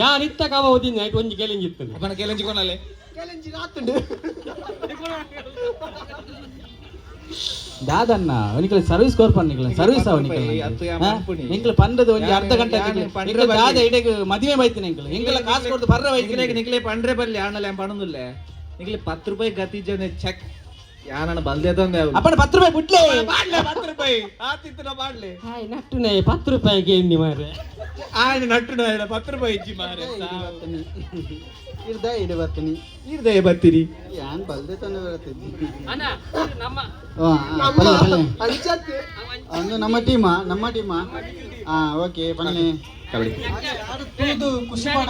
ಯಾರು ಇತ್ತ ಕಾವ ಓದಿನ ಆಯ್ತು ಒಂಜಿ ಕೆಲೆಂಜಿ ಇತ್ತು. ಅಪ್ಪನ ಕೆಲೆಂಜಿ ಕೋನಲೆ. ಕೆಲಂಜಿ ರಾತುಂಡು. ದಾದಣ್ಣ ನಿಖಿಲ್ ಸರ್ವಿಸ್ ಕೋರ್ಪ, ನಿಖಿಲ್ ಸರ್ವಿಸ್ ಅವ ನಿಖಿಲ್. ನಿಖಿಲ್ ಪಂಡದ ಒಂಜಿ ಅರ್ಧ ಗಂಟೆ ನಿಖಿಲ್ ದಾದ ಇಡೆಗ್ ಮದುವೆ ಬೈತೀನಿ ಎಂಕಲ್ ಎಂಕಲ ಕಾಸು ಕೊಡ್ದು ಬರ್ರ ಬೈತೀನಿ. ನಿಕ್ಲೆ ಪಂಡ್ರೆ ಬರ್ಲಿ ಆಣಲೆ ಪಣದುಲ್ಲೆ. ನಿಕ್ಲೆ 10 ರೂಪಾಯಿ ಗತಿ ಜನ ಚೆಕ್ ಯಾನಣ್ಣ ಬಲ್ದೆ ತಂದೆ. ಅಪ್ಪನ 10 ರೂಪಾಯಿ ಬಿಡ್ಲೆ. ಬಾಡ್ಲೆ 10 ರೂಪಾಯಿ ಆತಿತ್ತು ಬಾಡ್ಲೆ. ಹಾಯ್ ನಟ್ಟು ನೇ 10 ರೂಪಾಯಿಗೆ ಎಣ್ಣಿ ಮಾರ್ರೆ. ಆಯ್ತು ನಟ್ಟು 10 ರೂಪಾಯಿ ಇಜ್ಜಿ ಮಾರೆ. ಇರ್ದ ಇಡೆ ಬರ್ತೀನಿ. ಇರ್ದೆ ಬರ್ತೀರಿ. ಯಾನ್ ಬಲ್ದೆ ತಂದು ಬರ್ತೀನಿ. ಅಣ್ಣ ನಮ್ಮ ಅಂಚತ್ತೆ. ಒಂದು ನಮ್ಮ ಟೀಮ, ನಮ್ಮ ಟೀಮ. ಹಾ ಓಕೆ ಬನ್ನಿ. ತೂದು ಖುಷಿ ಪಡ.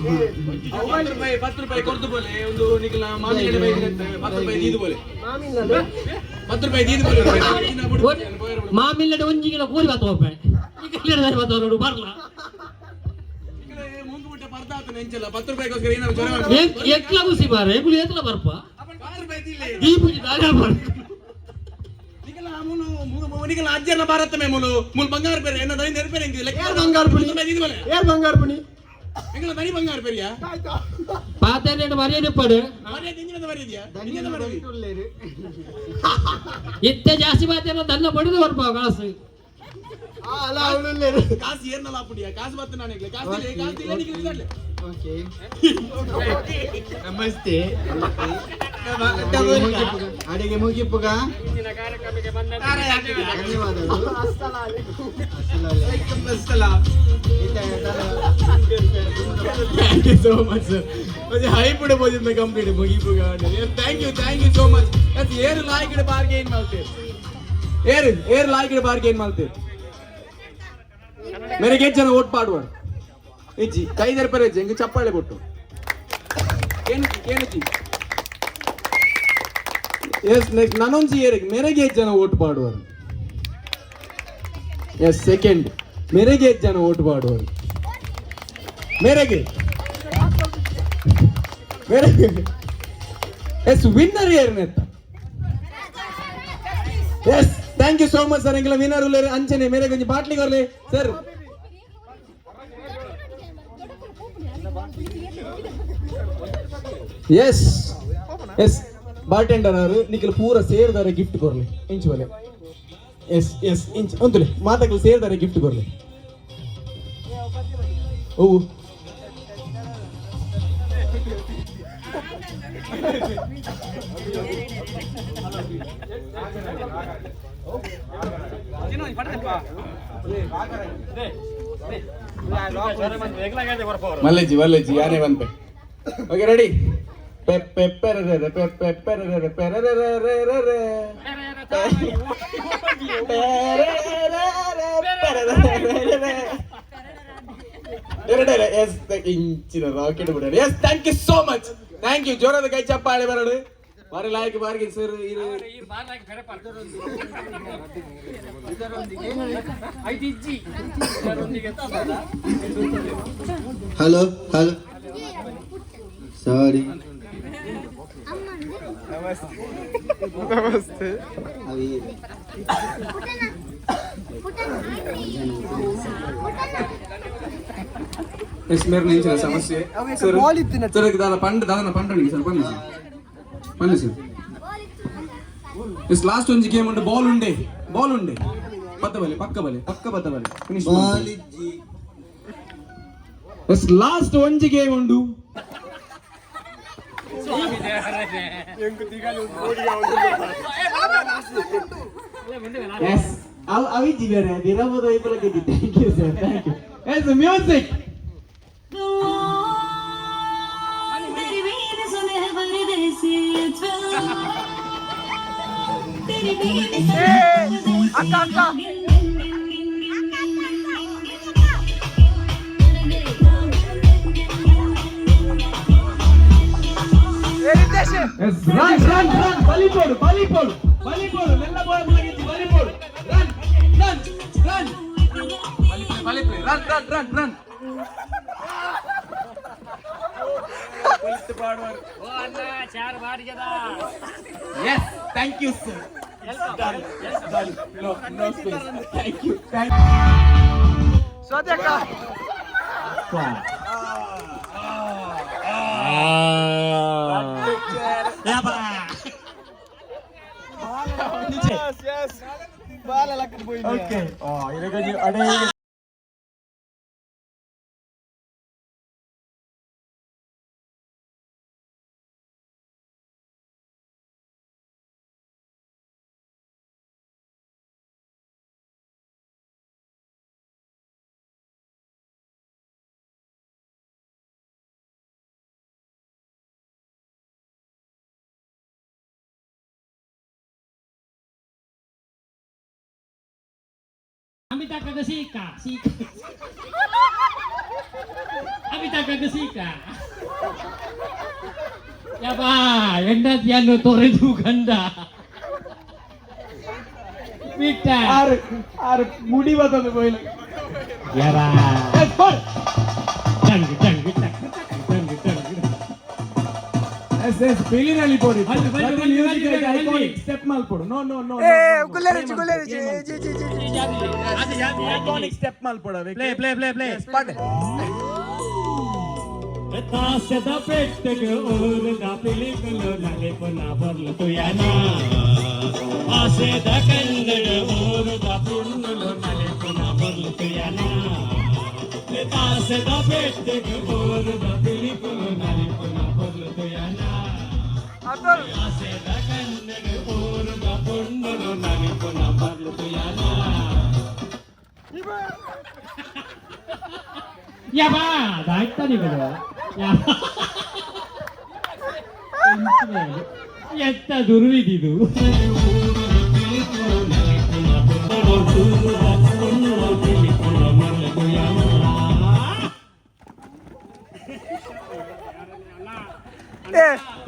10 ರೂಪಾಯಿ 10 ರೂಪಾಯಿ ಕೊರ್ದು ಬೋಲೆ ಒಂದು ನಿಖಿಲ ಮಾಮಿನ ಬೈದಿನ 10 ರೂಪಾಯಿ ದೀದು ಬೋಲೆ, 10 ರೂಪಾಯಿ ದೀದು ಬೋಲೆ. ಮಾಮಿಲ್ಲಡೆ ಒಂಜಿ ಕಿಲೋ ಕೂರಿ ಬತ್ತ ಹೋಗ್ಬೆ ಈಗ ಬರ್ಲ. ಮುಂಗು ಬಿಟ್ಟ ಪರ್ದ ಆತನ ಎಂಚಲ್ಲ 10 ರೂಪಾಯಿಗೋಸ್ಕರ ಏನಾದ್ರು ಜ್ವರ ಮಾಡ್ಕೊ. ಎಕ್ಲ ಖುಷಿ ಮಾರ್ರೆ, ಎಂಕುಲು ಏತ್ಲ ಬರ್ಪ. 10 ರೂಪಾಯಿ ದಿಲ್ಲೆ. ದೀಪುಜಿ ದಾರ ಬರ್ಪ. ನಿಖಿಲ ಮೂಲು ನಿಖಿಲ ಅಜ್ಜನ ಭಾರತ ಮೇ ಮೂಲು ಮೂಲು ಬಂಗಾರ ಪೇರೆ ಎನ್ನ ದನಿ ನೆನಪೇರೆ ಎಂಕ್ ಲೆಕ್ಕ. ಏರ್ ಬಂಗಾರ ಪುಡಿ. 10 ರೂಪಾಯಿ ದೀದು ಬೋಲೆ. ಏರ್ ಬಂಗಾರ ಪುಣಿ. ಎಂಕಲ ದನಿ ಬಂಗಾರ ಪೇರಿಯಾ. ಪಾತೇನೇಡು ಮರ್ಯಾದೆ ಪಡು. ಮರ್ಯಾದೆ ಇಂಜಿನದ ಮರ್ಯಾದೆಯಾ ಇಂಜಿನದ ಮರ್ಯಾದೆ. ಇತ್ತೆ ಜಾಸ್ತಿ ಮಾತೇನ ದನ್ನ ಬಡಿದು ಬರ್ಪ ಕಾಸು. ಅಲ್ಲ ಅವಳು. ಕಾಸು ಏರ್ನಲ್ಲ ಪುಡಿಯ ಕಾಸು ಬತ್ತ ನಾನು ಕಾಸು ಇಲ್ಲ ಕಾಸು ಇಲ್ಲ ನಿಖಿಲ್ ಇದ್ದಾಡ್ಲೆ. ಓಕೆ. ನಮಸ್ತೆ. ಅಡಿಗೆ ಮುಗಿಪುಗ ಧನ್ಯವಾದಗಳು. Thank you so much sir. ಮತ್ತೆ ಹೈಪುಡ ಪೋಜಿಂದ complete ಮುಗಿಪುಗ. Thank you, thank you so much. ಅದು ಏರು ಲಾಯ್ಕಿಡ ಬಾರ್ಗೇನ್ ಮಾಡ್ತೇವೆ, ಏರು ಏರು ಲಾಯ್ಕಿಡ ಬಾರ್ಗೇನ್ ಮಾಡ್ತೇವೆ. ಮೇರೆಗೆ ಜನ ಓಟ್ ಪಾಡುವರು ಇಜ್ಜಿ ಕೈ ದರ್ಪರೆ ಇಜ್ಜಿ ಹೆಂಗೆ ಚಪ್ಪಾಳೆ ಕೊಟ್ಟು ಕೇನುಜಿ ಕೇನುಜಿ. ಎಸ್ ನೆಕ್ಸ್ಟ್ ನಾನೊಂಜಿ ಏರಿಗೆ ಮೇರೆಗೆ ಜನ ಓಟ್ ಪಾಡುವರು. ಎಸ್ ಸೆಕೆಂಡ್ ಮೇರೆಗೆ ಜನ ಓಟ್ ಪಾಡುವರು. ಮೇರೆಗೆ ಮೇರೆಗೆ ಎಸ್ ವಿನ್ನರ್ ಏರ್ನೆತ್ತ. Yes thank you so much sir. ಎಂಕಲ winner ಉಲ್ಲೇರು ಅಂಚನೆ ಮೇರೆಗೆ ಒಂಜಿ ಬಾಟ್ಲಿ ಕೊರ್ಲೆ ಸರ್. ಎಸ್ ಎಸ್ ಬಾರ್ಟೆಂಡರ್ ಅವರು ನಿಖಿಲ್ ಪೂರ ಸೇರ್ದಾರೆ ಗಿಫ್ಟ್ ಕೊರ್ಲೆ ಇಂಚು ಬಲೆ. ಎಸ್ ಎಸ್ ಇಂಚ್ ಅಂತಲೇ ಮಾತಾಗಲು ಸೇರ್ದಾರೆ ಗಿಫ್ಟ್ ಕೊರ್ಲೆ. ಓ ಮಲ್ಲೆಜ್ಜಿ ಮಲ್ಲೆಜ್ಜಿ ಯಾನೇ ಬಂತೆ. Okay, ready. Peppe ಪೆರರೆ ಪೆಪ್ಪೆ ಪೆರರೆ ಪೆರರೆ. ಎಸ್, ಇಂಚಿನ ರಾಕೆಟ್ ಬಿಡೋಣ. Yes, thank you so much, thank you. ಜೋರಾದ ಕೈ ಚಪ್ಪಾಳೆ ಬರೋಡು. ಬಾರಿ ಲಾಯ್ಕ್ ಬಾರಿಗೆ ಸರ್ ಇರು. Hello hello, sorry. ನಮಸ್ತೆ. ಎಸ್, ಮೇರ್ ನಿಂಚಿನ ಸಮಸ್ಯೆ ಸರ್. ಸರ್, ದಾದ ಪಂಡ್ ದಾದನ ಪಂಡಣಿಗೆ ಸರ್. ಬನ್ನಿ ಸರ್, ಬನ್ನಿ ಸರ್. ಎಸ್, ಲಾಸ್ಟ್ ಒಂಜಿ ಗೇಮ್ ಉಂಟು. ಬಾಲ್ ಉಂಡೆ, ಬಾಲ್ ಉಂಡೆ. ಪತ್ತ ಬಲೆ, ಪಕ್ಕ ಬಲೆ, ಪಕ್ಕ ಬತ್ತ ಬಲೆ. ಫಿನಿಶ್. ಎಸ್, ಲಾಸ್ಟ್ ಒಂಜಿ ಗೇಮ್ ಉಂಡು. ಎಸ್, ಅವಿಜಿ ಬೇರೆ ದಿನಬೋದು ಐಪಲಕ್ಕೆ. Thank you sir, thank you. Yes, music. Run run run. ಬಲಿಪೋಡು ಬಲಿಪೋಡು ಬಲಿಪೋಡು. ಮೆಲ್ಲ ಬೋಯ ಮುಲಗಿಚ್ಚಿ ಬಲಿಪೋಡು. ರನ್ ರನ್ ರನ್, ಬಲಿಪ್ಲೆ ಬಲಿಪ್ಲೆ. Run run run run. Yes, thank you sir. No, no space. Thank you, thank. Okay. ಅಡೆ. Amita kagasika. Sika. Amita kagasika. ಯಬ್ಬಾ, ಹೆಂಡತಿಯನ್ನು ತೊರೆದು ಗಂಡ ಬಿಟ್ಟ. ಆರು ಆರು ಮುಡಿ ಬರ್ತದೆ ಬೋಯ್ಲ. ಯಬ್ಬಾ. ಟಂಗ್ ಟಂಗ್ ಟಂಗ್ ಟಂಗ್ ಟಂಗ್. ಎಸ್ ಎಸ್, ಪಿಲಿನಲ್ಲಿ ಪೋಡಿ. ಬನ್ನಿ, ಬನ್ನಿ, ಬನ್ನಿ, ಬನ್ನಿ, ಬನ್ನಿ. ಐಕಾನಿಕ್ ಸ್ಟೆಪ್ ಮಲ್ಪೊಡು. No no no, iconic step ಮಲ್ಪೊಡು. Play play play play. ಪಾಟೆ. ತಾಸದ ಪೆಟ್ಟೆಗ್ ಊರುದ ಪಿಲಿಕುಲು ನಲಿಪುನ ಪೊರ್ಲು ತುಯನ. ಆಸೆದ ಕನ್ನಡ ಊರುದ ಪುಣ್ಣುಲು ನಲಿಪುನ ಪೊರ್ಲು ತುಯನ. ತಾಸದ ಪೆಟ್ಟೆಗ್ ಊರುದ ಪಿಲಿಕುಲು ನಲಿಪುನ ಪೊರ್ಲು ತುಯನ. ಆಸೆದ ಕನ್ನಡ ಊರುದ ಪುಣ್ಣುಲು ನಲಿಪುನ ಪೊರ್ಲು ತುಯನ. ಯಬ್ಬಾ, ದಾಯ್ತಾನೆ ಬಿಡು. ಎಂತ ದುರ್ವಿಧಿದು!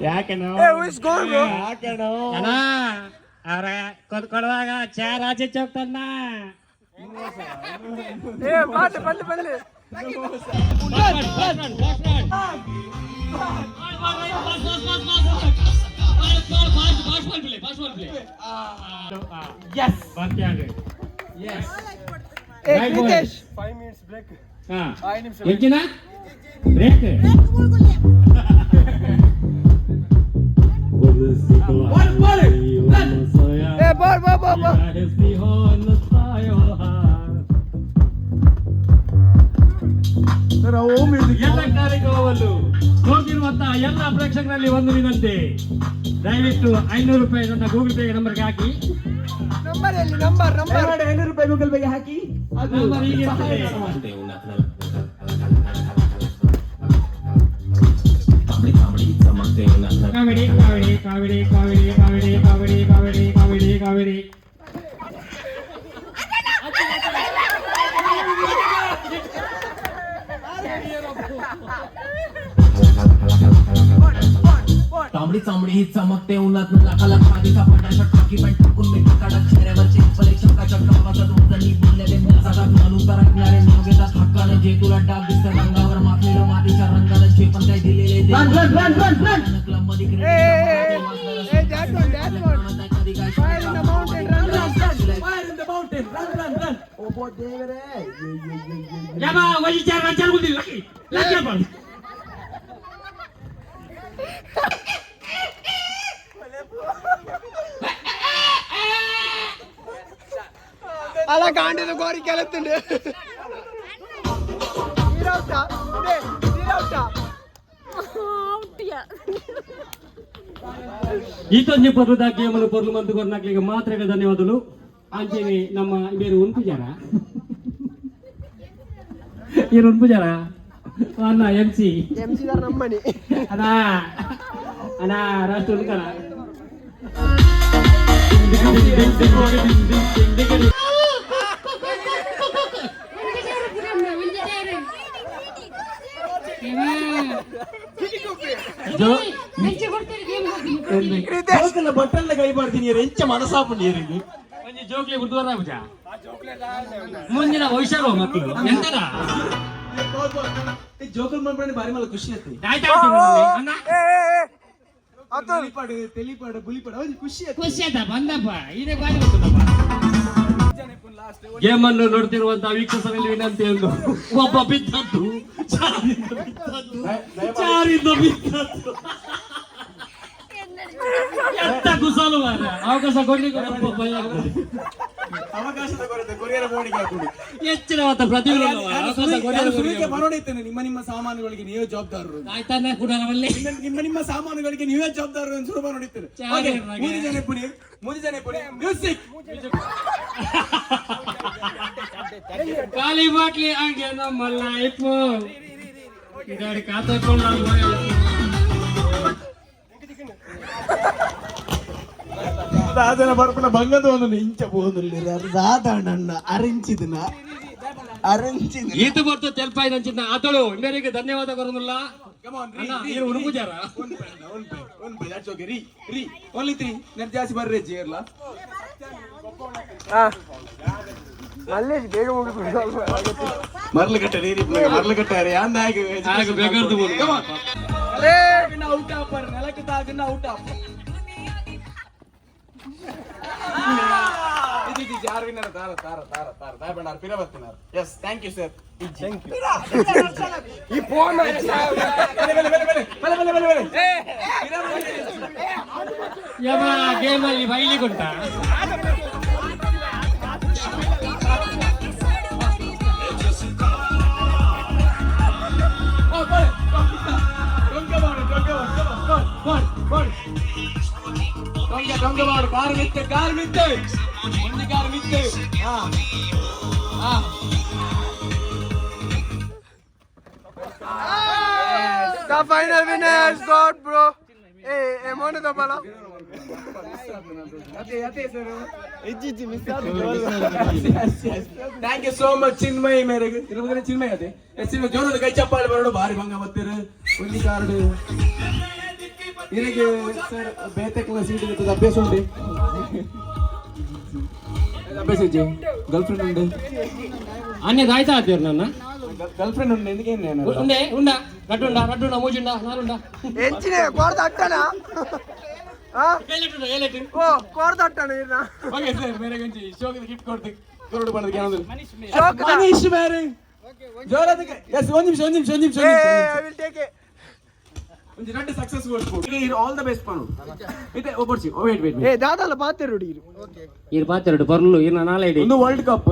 ಯಾಕೆ ಅವ್ರ ಕೊಡುವಾಗ ಚಾರ್ ಆಚೆ ಹೋಗ್ತಾನ. ಎಂಚಿನ ಬ್ರೇಕ್? ಎಲ್ಲ ಕಾರ್ಯಕ್ರಮವನ್ನು ನೋಡ್ತಿರುವಂತಹ ಎಲ್ಲ ಪ್ರೇಕ್ಷಕರಲ್ಲಿ ಒಂದು ವಿನಂತಿ. ದಯವಿಟ್ಟು 500 ರೂಪಾಯಿ ನನ್ನ ಗೂಗಲ್ ಪೇ ನಂಬರ್ಗೆ ಹಾಕಿ. ನಂಬರ್ 500 ರೂಪಾಯಿ ಗೂಗಲ್ ಪೇಗೆ ಹಾಕಿ. ನಂಬರ್ ಹೀಗಿರ್ತದೆ. Kaveri Kaveri Kaveri Kaveri Kaveri Kaveri Kaveri Kaveri Kaveri. तांबडी चामडी ही चमकते उन्हात, लाखाला खादीचा पटाशा टाकी पण टाकून मी कडक चेहऱ्यावरचे पले चमका चक्का वाजत उजनी बोलले ते जातात म्हणून तर ऐकणारे नाव घेतात हक्कानं. जे तुला डाग दिसतं रंगावर माखलेलं मातीच्या रंगानं, जे पण काही दिलेले क्लब मध्ये कधी काय. ಯಮ ವೈಚಾರ ಚಲ್ಗುದಿಲ್ಲ ಲಕ್ಕಿ ಲಕ್ಕಿ. ಅಲ್ಲ ಗಾಂಡಿದ ಗೋರಿ ಕೆಲತ್ತುಂಡು. ಈತೊಂಜಿ ಪೊರ್ಲುದ ಗೇಮನು ಪೊರ್ಲು ಮಂತು ಕೊರ್ನಾಕ್ಲಿಗೆ ಮಾತ್ರ ಧನ್ಯವಾದಗಳು. ಅಂಚೆನೆ ನಮ್ಮ ಬೇರೆ ಉನ್ಪುಜಾರ ಈರು ಉನ್ಪುಜಾರ ಅಣ್ಣ ಎಂ ಸಿ. ಎಂ ಸಿ ನಮ್ಮನಿ. ಅಣ್ಣ ಅಣ್ಣ ರಾಷ್ಟ್ರ ಉನ್ಕಣ. ಬಟ್ಟಲ್ನ ಕೈ ಮಾಡ್ತೀನಿ, ಎಂಚ ಮನಸಾಪು ನೀರಿಗೆ. ಒಂಜಿ ಜೋಕ್ಲಿ ಬುಧವಾರ ಪೂಜಾ ಮುಂದಿನ ಭವಿಷ್ಯ ಮಕ್ಕಳು ಎಂತದ. ಜೋಕಲ್ ಮಾಡ್ಬಂದ್ರೆ ಬಾರಿ ಮಲ್ಲ ಖುಷಿ ಆಯ್ತು. ಆಯ್ತಾ ಅಣ್ಣ? ತೆಲಿಪಾಡು ತೆಲಿಪಾಡು ಬುಲಿಪಾಡು ಒಂಜಿ ಖುಷಿ ಆಯ್ತು. ಖುಷಿ ಆಯ್ತಾ ಬಂದಪ್ಪ, ಇದೇ ಬಾರಿ ಗೊತ್ತಪ್ಪ. ಗೇಮ್ ಅನ್ನು ನೋಡ್ತಿರುವಂತಹ ವೀಕ್ಷಕರಲ್ಲಿ ವಿನಂತಿ ಎಂದು, ಒಬ್ಬ ಬಿದ್ದದ್ದು ಚಾರಿಂದ ಬಿದ್ದದ್ದು, ಚಾರಿಂದ ಬಿದ್ದದ್ದು. ಎಂತ ಕುಸಲು ಮಾರ್ರೆ. ಅವಕಾಶ ಕೊಡ್ಲಿಕ್ಕೆ ಒಬ್ಬ ಭಯ ಆಗ್ತದೆ. ಅವಕಾಶದ ಕೊರತೆ ಕೊರಿಯರ್ ಬೋರ್ಡಿಗೆ ಹಾಕುದು. ಹೆಚ್ಚಿನ ಮಾತ್ರ ಪ್ರತಿಭೆ ಅವಕಾಶ ಕೊರಿಯರ್ ಸುರುವಿಗೆ ಬರೋಡಿತ್ತೇನೆ, ನಿಮ್ಮ ನಿಮ್ಮ ಸಾಮಾನುಗಳಿಗೆ ನೀವೇ ಜವಾಬ್ದಾರರು. ಆಯ್ತಾನೆ ಕೂಡ ನಮ್ಮಲ್ಲಿ. ನಿಮ್ಮ ನಿಮ್ಮ ನಿಮ್ಮ ಸಾಮಾನುಗಳಿಗೆ ನೀವೇ ಜವಾಬ್ದಾರರು ಅಂತ ಶುರು ಮಾಡಿರ್ತೇನೆ. ಚಾರಿ. ಮೂರು ಜನ ಪುನಿ, ಮೂರು ಜನ ಪುನಿ, ಮ್ಯೂಸಿಕ್. ಖಾಲಿ ಬಾಟ್ಲಿ ಹಂಗೆ ನಮ್ಮ ಲೈಫ್ ಗಾಡಿ ಕಾತಕೊಂಡು. ದಾದನ ಬರ್ಪಣ ಬಂಗದ ಒಂದು ಇಂಚ ಪೋಂದುಲ್ಲೆರ್ ದಾದಣ್ಣ ಅರೆಂಚಿದನ ಅರೆಂಚಿದ. ಈತ ಬರ್ತು ತೆಲ್ಪಾಯಿ ನಂಚಿನ ಆತಳು ಮೇರೆಗೆ ಧನ್ಯವಾದ ಕೊರನುಲ್ಲ. ಅಣ್ಣ ನೀರು ಉಣುಪುಜಾರ. ರೀ ರೀ ಓನ್ಲಿ ತ್ರೀ ನೆರ್ ಜಾಸ್ತಿ ಬರ್ರೆ ಜೇರ್ಲ. ಮಲ್ಲೇಶ್ ಬೇಗ ಮುಗಿಸ್ಬಿಡು. ಮರ್ಲಗಟ್ಟೆ ನೀರಿ ಮರ್ಲಗಟ್ಟೆ ಅಂದ. ಆಗ ಬೇಕಾರ್ದು ಬೋದು. ಔಟ್ ಆಪರ್ ನೆಲಕ್ಕೆ ತಾಗನ್ನ ಔಟ್ ಆಪ್. ಇದು ಯಾರು ವಿನ್ನರ್? ತಾರ ತಾರ ತಾರ ತಾರ ದಾಯಬಣ್ಣಾರ್ ಪಿರ ಬರ್ತಿನಾರ್. Yes, thank you sir, thank you. ಈ ಫೋನ್. ಬಲೆ ಬಲೆ ಬಲೆ ಬಲೆ ಬಲೆ ಬಲೆ ಬಲೆ. ಯಮ ಗೇಮ್ ಅಲ್ಲಿ ಬೈಲಿ ಕೊಟ್ಟ. ಡೊಂಗ ಡೊಂಗ ಮಾಡು, ಕಾರ್ ಮಿತ್ತೆ, ಕಾರ್ ಮಿತ್ತೆ, ಒಂದು ಕಾರ್ ಮಿತ್ತೆ. ಹಾ ಹಾ. The final winner has got bro. ಏ ಏ ಮೋನೆ ತಪ್ಪಲ್ಲ. Thank you so much Chinmayi ಮೇರೆಗೆ ಇರುವುದನ್ನ ಚಿನ್ಮಯ್ ಅದೇ ಎಸ್ ಚಿನ್ಮಯ್. ಜೋರದ ಕೈ ಚಪ್ಪಾಳೆ ಬರೋಡು. ಬಾರಿ ಭಂಗ ಬತ್ತೀರು. ಒಂದು ಕಾರ್ಡ್ ಇರಿಗೆ ಸರ್. ಬೇತೆಕ್ಲ ಸೀಟ್ ಇರ್ತದೆ. ಅಭ್ಯಾಸ ಉಂಟು, ಅಭ್ಯಾಸ ಇಜ್ಜೆ. ಗರ್ಲ್ ಫ್ರೆಂಡ್ ಉಂಟು. ಅನ್ಯದ ಆಯ್ತಾ ಆತೀರ್ ನನ್ನ. ಗರ್ಲ್ ಫ್ರೆಂಡ್ ಉಂಟು ఎందుకే? ಉಂಡೆ ಉಂಡ ರಡ್ಡುಂಡ ರಡ್ಡುಂಡ ಮೂಜುಂಡ ನಾಲುಂಡ. ಎಂಚಿನೆ ಕೋರ್ದ ಅಟ್ಟಣ. ಏಲೆಟುಂಡ ಏಲೆಟು. ಓ ಕೋರ್ದ ಅಟ್ಟಣ ಇರ್ನ. ಓಕೆ ಸರ್, ಮೇರೆ ಗಂಜಿ ಶೋಕಿದ ಗಿಫ್ಟ್ ಕೊಡ್ತು ಕೊರಡು ಬಣ್ಣದ ಏನಂದ್ರೆ ಶೋಕದ. ಮನೀಶ್ ಮೇರೆ ಜೋರದ. ಎಸ್, ಒಂದು ನಿಮಿಷ, ಒಂದು ನಿಮಿಷ, ಒಂದು ನಿಮಿಷ. ಏ I will take it. ಒಂಜಿ ರಡ್ಡ್ ಸಕ್ಸಸ್ ಕೊಡ್ತು. ಆಲ್ the best ಪನು ಇದೆ ಒಬ್ಬರ್ಚಿ. Wait wait. ಏ ದಾದಲ್ಲ ಪಾತೆರುಡಿ. ಇರ್ ಪಾತೆರಡು ಪರ್ಲು ಇರ್ನ ನಾಳೆ ಇಡಿ. ಒಂದು world cup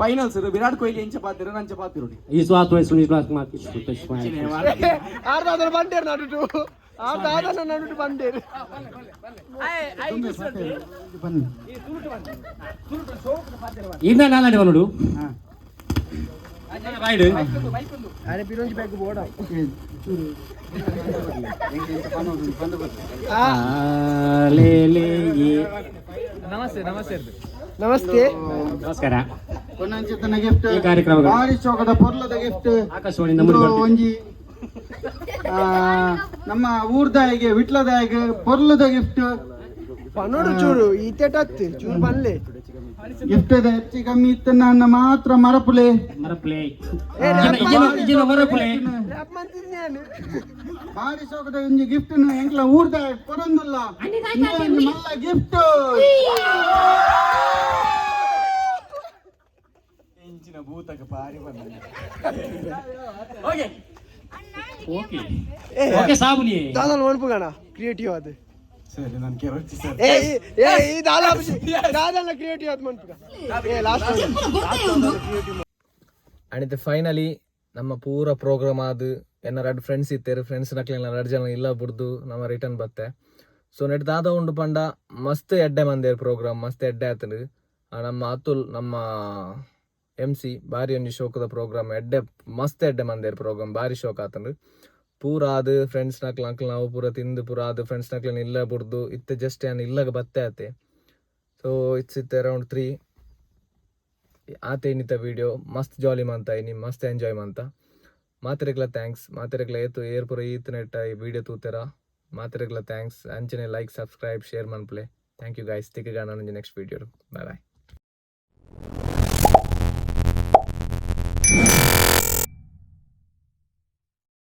finals Virat Kohli ಎಂಚ ಪಾತಿರು ನಂಚ ಪಾತಿರುಡಿ. ಈ ಸ್ವಾತ್ ವಯಸ್ಸು ಈ ಕ್ಲಾಸ್ ಮಾತು. ಆರ್ ದಾದನ ಬಂಡೇರು ನಡುಟು, ಆರ್ ದಾದನ ನಡುಟು ಬಂಡೇರು. ಬನ್ನಿ. ಇರ್ನ ನಾಳೆ ಬನ್ನಡು. ರೈಡ್. ನಮಸ್ತೆ, ನಮಸ್ತೆ. ನಮಸ್ತೆ. ನಮಸ್ಕಾರ. ಪೊನ್ನಂಚಿತನ ಗಿಫ್ಟ್. ಈ ಕಾರ್ಯಕ್ರಮಗಳು. ಭಾರಿ ಶೋಕದ ಪೊರ್ಲದ ಗಿಫ್ಟ್. ಆಕಾಶವಾಣಿಯಿಂದ ಮೂಡಿ ಬರ್ತಿದೆ. ಒಂಜಿ ನಮ್ಮ ಊರ್ದಾಯಿಗೆ, ವಿಟ್ಲದಾಯಿಗೆ ಪೊರ್ಲದ ಗಿಫ್ಟ್. ಪನ್ನೋಡು ಚೂರು ಈತೇಟ ಅತ್ತು ಚೂರು ಪನ್ಲೆ. ಗಿಫ್ಟ್ ಹೆಚ್ಚು ಕಮ್ಮಿ ಇತ್ತು, ನನ್ನ ಮಾತ್ರ ಮರಪುಲೆ. ಮರಪ್ಲೆ ಇಜಿನ ಮರಪ್ಲೆ. ರ್ಯಾಪ್ ಮಂತಿದ್ನೇನು? ಭಾರಿ ಶೋಕದ ಒಂಜಿ ಗಿಫ್ಟ್ ಎಂಕ್ಲ ಊರ್ದಾಯ ಕೊರೊಂದುಲ್ಲ. ಇಂದು ಒಂಜಿ ಮಲ್ಲ ಗಿಫ್ಟ್. ಓಕೆ ಓಕೆ, ಸಾಬುನಿ. ದಾದಲ್ ಮನ್ಪುಗಣ ಕ್ರಿಯೇಟಿವ್ ಅದು. ಸರಿ, ನಾನು ಕೆಲವು ಸರ್. ಏ ಏ, ಈ ದಾಲ ದಾದಲ್ನ ಕ್ರಿಯೇಟಿವ್ ಅದು ಮನ್ಪುಗ. ಏ, ಲಾಸ್ಟ್. ಅಂಡ್ ಫೈನಲಿ ನಮ್ಮ ಪೂರ ಪ್ರೋಗ್ರಾಮ್ ಅದು ಎನ್ನ ರಡ್ ಫ್ರೆಂಡ್ಸ್ ಇತ್ತೇರು, ಫ್ರೆಂಡ್ಸ್ ನಕ್ಲೆನ ರಡ್ ಜನ ಇಲ್ಲ ಬುಡ್ದು ನಮ್ಮ ರಿಟರ್ನ್ ಬತ್ತೆ. ಸೊ ನೆಟ್ ದಾದ ಉಂಡು ಪಂಡ, ಮಸ್ತ್ ಎಡ್ಡೆ ಮಂದೇರ್, ಪ್ರೋಗ್ರಾಮ್ ಮಸ್ತ್ ಎಡ್ಡೆ ಆತಂಡು. ನಮ್ಮ ಅತುಲ್, ನಮ್ಮ ಎಮ್ ಸಿ, ಬಾರಿ ಒಂಜಿ ಶೋಕದ ಪ್ರೋಗ್ರಾಮ್, ಎಡ್ಡೆ ಮಸ್ತ್ ಎಡ್ಡೆ ಮಂದೇರ್, ಪ್ರೋಗ್ರಾಮ್ ಬಾರಿ ಶೋಕ್ ಆತಂಡು. ಪೂರ ಆದ್ ಫ್ರೆಂಡ್ಸ್ ನಕ್ಲ ಅಂಕ್ಲ್ ನಾವು ಪೂರ ತಿಂದು, ಪೂರ ಆದ್ ಫ್ರೆಂಡ್ಸ್ ನಕ್ಲೆನ ಇಲ್ಲ ಬುಡ್ದು ಇತ್ತೆ ಜಸ್ಟ್ ಯಾನ್ ಇಲ್ಲಗ ಬತ್ತೆ ಆತೆ. ಸೊ it's ಇತ್ತೆ ಅರೌಂಡ್ 3 ಆತೆ. ಇನ್ನಿತ ವಿಡಿಯೋ ಮಸ್ತ್ ಜಾಲಿ ಮಂತ ಇನಿ, ಮಸ್ತ್ ಎಂಜಾಯ್ ಮಂತ. ಮಾತೆರೆಗ್ಲ thanks. ಮಾತೆರೆಗ್ಲ ಏತು ಏರ್ ಪೂರ ಈತ್ ನೆಟ್ಟ ಈ ವಿಡಿಯೋ ತೂತೆರ, ಮಾತೆರೆಗ್ಲ thanks. ಅಂಚನೆ ಲೈಕ್, ಸಬ್ಸ್ಕ್ರೈಬ್, ಶೇರ್ ಮನ್ಪುಲೆ. Thank you guys. ತಿಕ್ಕಗ ನಾನು ನೆಕ್ಸ್ಟ್ ವಿಡಿಯೋ. Boy boy.